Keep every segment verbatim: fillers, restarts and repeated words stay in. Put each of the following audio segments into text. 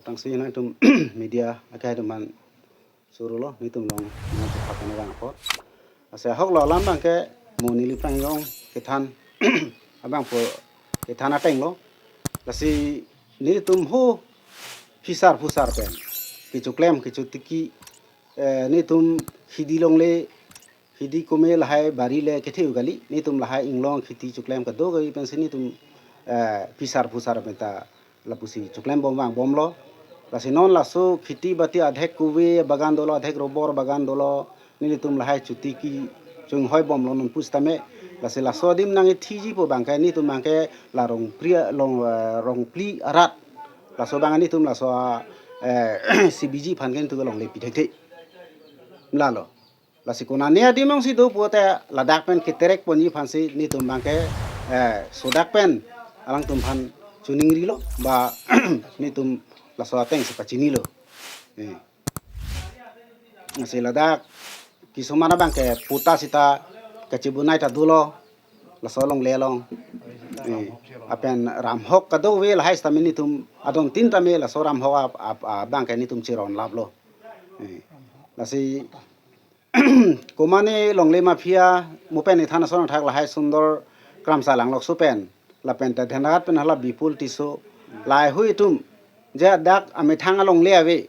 Tangsi nangtum media akai atum aphan surulo, netum along nangtum phakan vang apot. Lasi ahok lo alam abangke mo neli pranjong kethan abangpo kethan atenglo. Lasi netum ho phisar phusar pen kechoklem kechotiki, eh, netum hidi longle, hidi kome lahai bari le kethe-u kali, netum lahai inglong kheti choklem kadokave pensi netum, eh, phisar phusar penta lapusi choklem bom vang bomlo. Lasi non laso kheti bati adhek kove bagan dolo, adhek robor bagan dolo, netum lahai chotiki chonghoi bomlo non pusitame. Lasi laso adim nangkethiji pu abangke netum abangke la Rongpri long, eh, Rongpli arat. Laso abang netum laso, eh, C B G aphan ke netum alongle pi thekthe. Lalo. Lasi konane adim ongsi do pulote ladak pen keterek ponji aphansi netum abangke, eh, sodak pen alangtum aphan choningrilo ba netum laso atengsi pachinilo. Eh. Lasi ladak kisuman abangke patta sita kachebunai ta dolo, laso alongle along. Eh, lapen ramhok kadokave lahai sitame netum adon tin tame laso ramhok ap, ap, abangke netum cheron laplo. Eh, lasi komane longle mafia mo pen ithan ason athak lahai Sundor Kramsa Langlokso pen, lapen ta Dhenrat pen hala Bipul Tisso, lahai hui atum je dak amethang alongle ave.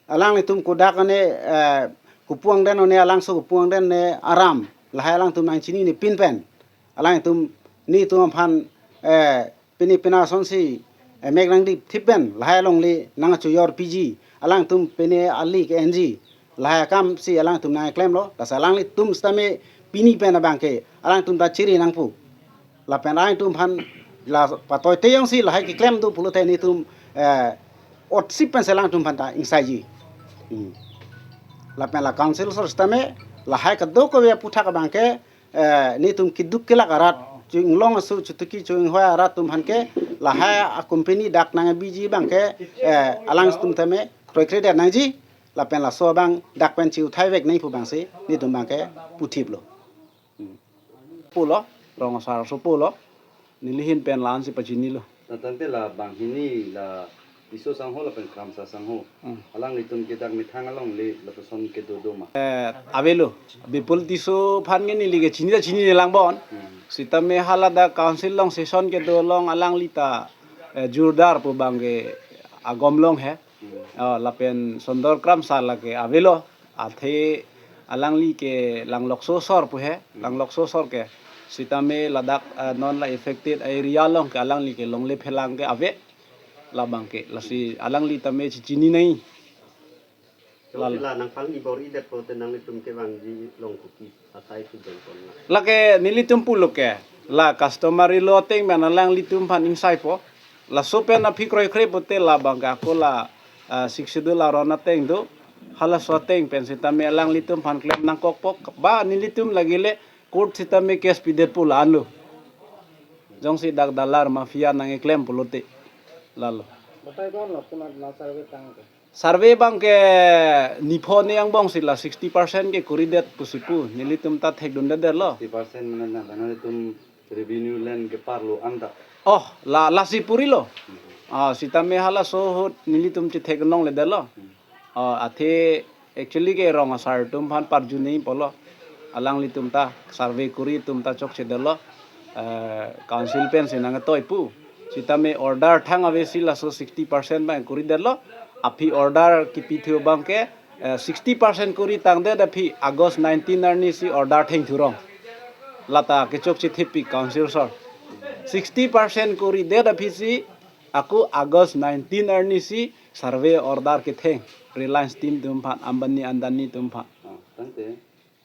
Alanglitum kodak ane, eh, kopu angdeng ane, alangso kopu angdeng ane aram lahai alangtum nangchinine pin pen. Alanglitum netum aphan, eh, pini pina asonsi, eh, mek nangdipthip pen lahai alongle nangchojor piji, alangtum pini ali ke-enji lahai akamsi alangtum nangklemlo. Lasi alanglitum sitame pini pen abangke alangtum ta chiri nangpo. Lapen alangtum aphan la patoi teyongsi lahai keklem do pulote netum, eh, otsip pensi alangtum aphan ta ingsaiji. Hmm. Lapen la council asor sitame lahai kadokave aphuthak abangke, eh, netum keduk kelak arat, chonglong asu chotiki chonghoi arat atum aphan ke lahai a-company dak nangbiji abangke, eh, alangtum tame kroikredet nangji, lapen laso abang dak pen chiuthai vek nangji pu abangsi netum abangke puthiplo. Hmm. Pulo, rong asar so pulo, neli ahin pen la-ansi pachinilo. Natangte la banghini la Tisso sangho lapen Kramsa sangho. Hmm. Alanglitum ke dak methang alongle lapuson kedo do ma? Eh, avelo. Bipul Tisso aphan ke neli ke chini ta chinine lang bon. Hmm. Sitame hala dak council along session kedo along alangli ta, eh, jordar pu abangke agom long he. Hmm. Oh, lapen Sundor Kramsa lake avelo. Athe alangli ke Langlokso asor pu he, hmm, Langlokso asor ke. Sitame ladak, eh, non la affected area along ke alangli ke longle phelang ke ave. Labangke, lasi alangli tame chichinine. Lalo. Sila nangphan ibor-idet pulote nanglitum kevangji along kopi asai su jengkon na? Lake nelitum pulo ke, la customary law ateng pen alanglitum aphan ingsaipo. Laso pen aphi kroikre pulote labangke ako la, ah, Sixth Schedule aron ateng do. Halaso ateng pen sitame alanglitum aphan klem nangkokpo. Ba nelitum lake le court sitame case pidet pu la-anlo. Jongsi dak dalar mafia nangkeklem pulote. Lalo. Batai ko-an lo, kuna la survey tang ke? Survey abangke nipho ni angbongsi la sixty percent ke kuridet pusi pu. Nelitum ta thekdundedetlo. Sixty percent mane na, na, nanglitum revenue land kepar lo anta. Oh, la, lasi purilo. Hmm. Ah, sitame halaso ahut nelitum chethek nongle detlo. Hmm. Ah, athe actually ke rong asar atum aphan parju nangji pulo. Alanglitum ta survey kuri atum ta chokchedetlo. Eh, council pensi nangtoi pu. Sitame order thang avesi laso sixty percent abang kuridetlo. Aphi order kipithu abangke, eh, sixty percent kuri tangdet aphi August nineteen arnisi order thengthurong. Lata kechokche thepik council asor. Sixty percent kuridet aphisi ako August nineteen arnisi survey order ketheng Reliance team atum aphan, Ambani Adani atum aphan. Ah, tangte.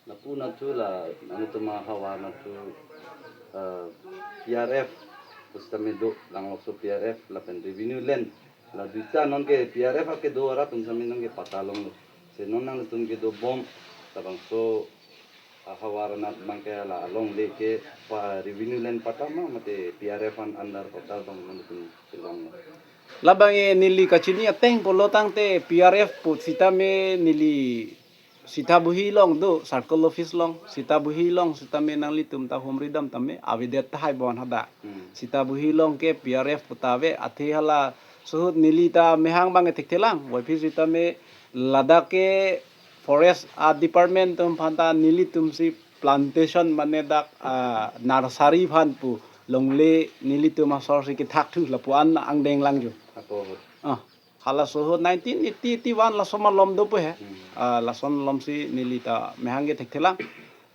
Lapu nathu la, nanglitum ahavar nathu, eh, P R F, pusitame do, Langlokso P R F, lapen revenue land. La duita nonke P R F akedo arat atum sitame nonke patta longlo. Se non nanglitum kedobom, labangso ahavar anat abangke la alongle ke pa revenue land patta ma mate P R F an under patta abang nanglitum chelonglo? Labang e neli kachini ateng pulo tangte P R F pu sitame neli Sitha Buhi along do, circle office along, Sitha Buhi along sitame nanglitum ta humridam tame, avedet tahai bon hadak. Hmm. Sitha Buhi along ke P R F pu ta ave, athe hala Suhut neli ta mehang abang thekthe lang, wai phi sitame ladak ke forest a department atum aphan ta nelitum si plantation mane dak ah, nursery aphan pu longle nelitum asor si kethakthu lapu-an angdeng lang jo. Apo. Ah, hala suhut nineteen eighty, eighty-one laso malom do pu he. Hmm. Ah, lason malom si neli ta mehang ke thekthe lang.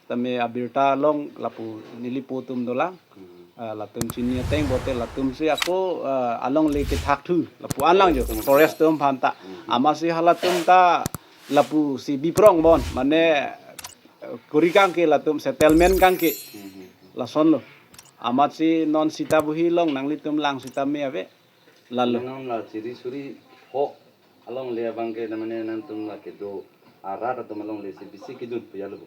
Tame abirta along lapu neli po atum dolang. Hmm. Ah, latum chini ateng bote latum si ako ah, alongle kethakthu lapu-an lang jo. Forest atum aphan ta. Hmm. Amatsi halatum ta lapu si biprong bon mane eh, kuri kangke latum settlement kangke. Hmm. Lasonlo. Amatsi non sita buhi along nanglitum lang sitame ave. Lalo. Nang la chiri suri ho alongle abang ke namane nangtum la kedo arat atum alongle si bisi kedun pu ya lo.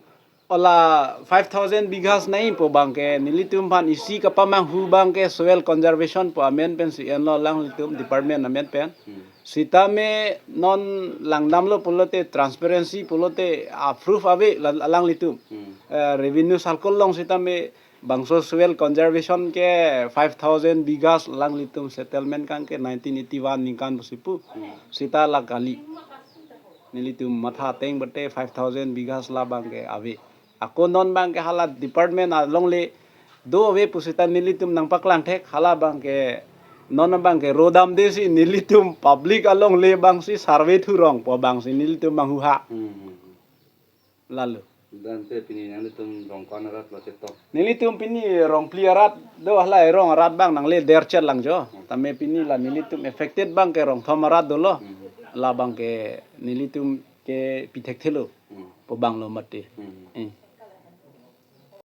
Hala five thousand bighas nai pu abang ke nelitum aphan isi kapamanghu abang ke soil conservation pu amen pensi enlo alanglitum department amen pen. Hmm. Sitame non langdamlo pulote transparency pulote a proof ave la-, alanglitum. Hmm. Eh, revenue circle along sitame bangso soil conservation ke five thousand bighas alanglitum settlement kangke nineteen eighty-one ningkan pusi pu. Hmm. Sita la kali. Nelitum matha ateng bote five thousand bighas la abang ke ave. Ako non abang ke hala department alongle do ave pu sita nelitum nangpaklang thek hala abang ke non abang ke rodam de si nelitum public alongle abang si survey thurong pu abang si nelitum manghuha. Hmm, hmm, hmm. Lalo. Tangte pini nanglitum rong ko-an arat lo chetok? Nelitum pini rong phli arat do, hala erong arat abang nangle derchet lang jo. Hmm. Tame pini la nelitum affected abang ke rong thom arat dolo. Hmm. La abang ke nelitum ke pi thekthelo. Hmm. Pu abang lo mati. Hmm. Eh.